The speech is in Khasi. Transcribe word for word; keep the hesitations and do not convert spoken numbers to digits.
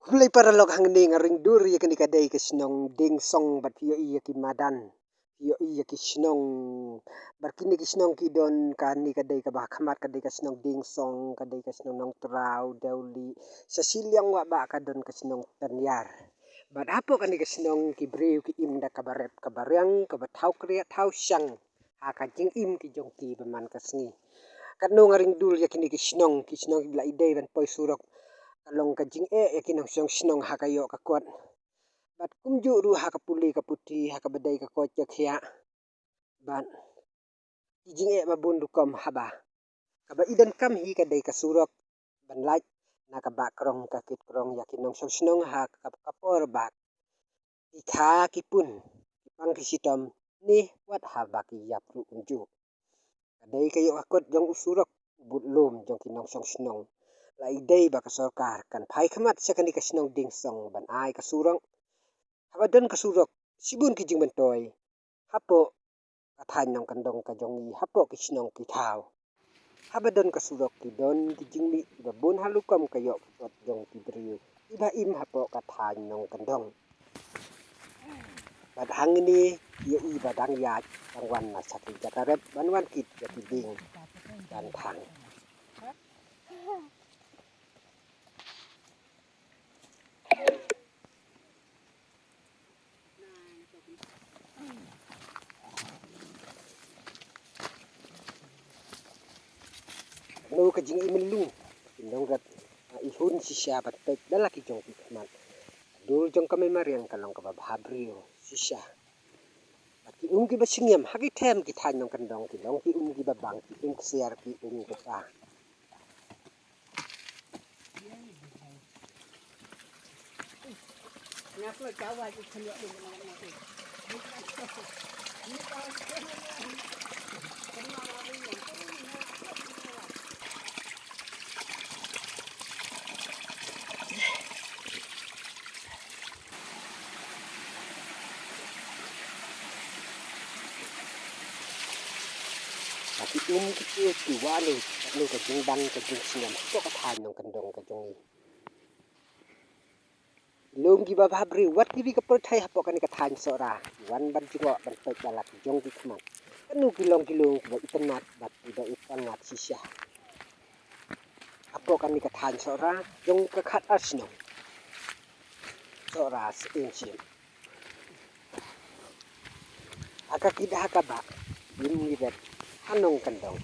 Khublei paralok, hangne nga ring dur ïa kane ka dei ka shnong Dieng Song bad phi ïohi ïa ki madan, phi ïohi ïa ki shnong. Bad kine ki shnong ki don, kane ka dei kaba ha khmat ka dei ka shnong Dieng Song, ka dei ka shnong Nongtraw, Dewlieh, sha shiliang wah bah ka don ka shnong Taniar. Bad hapoh kane ka shnong ki briew ki im da kaba rep kaba riang, kaba thaw kriah thaw shang ha ka jingim ki jong ki ba man ka sngi. Katno nga ring dur ïa kine ki shnong, ki shnong kiba la ïadei ban poi surok, ka long ka jingeh ïa ki nongshong shnong ha ka ïoh ka kot. Bad kumjuh ruh ha ka pule ka puthi, ha kaba dei ka koit ka khiah. Bad ki jingeh ba bun rukom haba kaba i donkam hi ka dei ka surok ban lait na ka bah krong ka kit krong ïa ki nongshong shnong ha ka, ka por ba ki kha ki pun, ki pang ki shitom, ne wat haba ki ïap ruh kumjuh. Ka dei ka ïoh ka kot jong u surok u bud lum jong ki nongshong shnong. La ïadei ba ka sorkar kan phai khmat sha kane ka shnong Dieng Song ban ai ka surok. Haba don ka surok, shibun ki jingmyntoi hapoh ka thaiñ nongkyndong ka jong ngi, hapoh ki shnong ki thaw. Haba don ka surok ki don ki jingmih kiba bun ha rukom ka ïoh ka kot jong ki briew kiba im hapoh ka thaiñ nongkyndong. Bad hangne ïohi ba dang ïaid, dang wan na sha ki jaka rep ban wan kit ïa ki dieng ban thang. Katno ka jingim lung ki nongrep, i hun shisha ban peit da la ki jong ki khmat. Dur jong ka mei mariang ka long kaba bha briew shisha. Bad ki um kiba shngiam ha ki them ki thaiñ nongkyndong ki long ki um kiba bang, ki um ksiar, ki um kpa. Ba ki um ki pie ki wah ne, katno ka jingbang ka jingsngem hapoh ka thaiñ nongkyndong ka jong ngi. Lum kiba bha briew, wat ki ri ka pyrthei hapoh kane ka thaiñ Sohra, wan ban jngoh ban peit da la ki jong ki khmat. Katno ki long ki lum kiba itynnat bad kiba itynnat shisha. Hapoh kane ka thaiñ Sohra jong ka Khatar shnong Sohra Syiem Ship. Ha ka kit ha ka bah, im ngi rep ha nongkyndong.